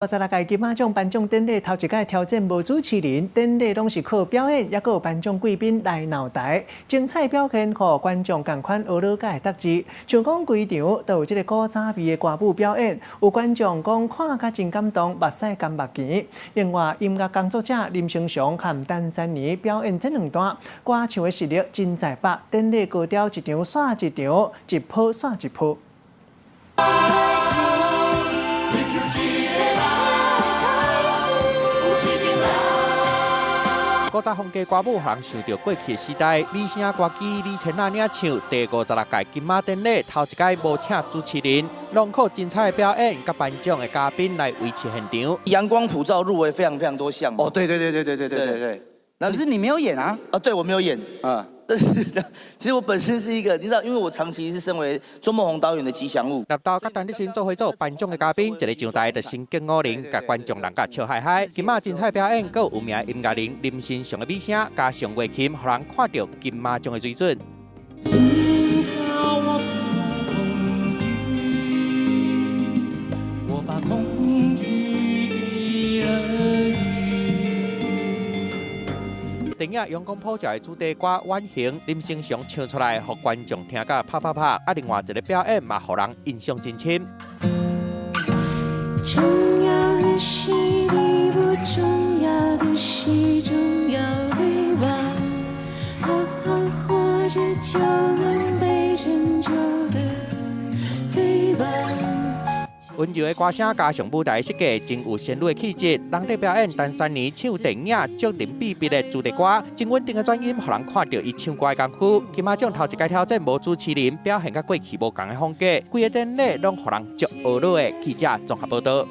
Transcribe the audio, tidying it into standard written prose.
56屆金馬獎頒獎典禮頭一擺挑戰無主持人，典禮攏是靠表演，抑閣有頒獎貴賓來鬧台，精彩表現，予觀眾仝款呵咾佮會得志。像講規場都有這個古早味的歌舞表演，有觀眾講看甲真感動，目屎甘目墘。另外，音樂工作者林生祥和陳珊妮表演這兩段，歌唱的實力真在百，典禮高潮一場煞一場，一波煞一波。古早風格歌舞，予人想著過去的時代。美聲歌姬李千娜領唱第56屆金馬典禮，頭一擺無請主持人，攏靠精彩的表演佮頒獎的嘉賓來維持現場。陽光普照入圍非常非常多項。哦，對對對對對對對對對。可是你沒有演啊？啊，對，我沒有演。啊，但是其實我本身是一個，你知道，因為我長期是身為鍾孟宏導演的吉祥物。立刀佮陳立新做伙做頒獎的嘉賓，一个上台就先敬五輪，共觀眾人共笑嗨嗨。金馬精彩表演，閣有有名音樂人林生祥的美聲，加上樂琴，予人看著金馬獎的水準。幸好我不恐懼，我把恐懼給了雨。電影《陽光普照》的主題歌《遠行》，林生祥唱出來，予觀眾聽甲啪啪啪。啊，另外一个表演嘛，予人印象真深。重要的是你不重要的是重要，對吧？好好活著就能被拯救的，對吧？溫柔的歌聲加上舞台設計，真有仙女的氣質。人咧表演陳珊妮唱電影《竹林秘密》的主題歌，真穩定的轉音，予人看著伊唱歌的功夫。金馬獎頭一擺挑戰無主持人，表現佮過去無仝的風格，規个典禮攏予人足呵咾的。記者綜合報導。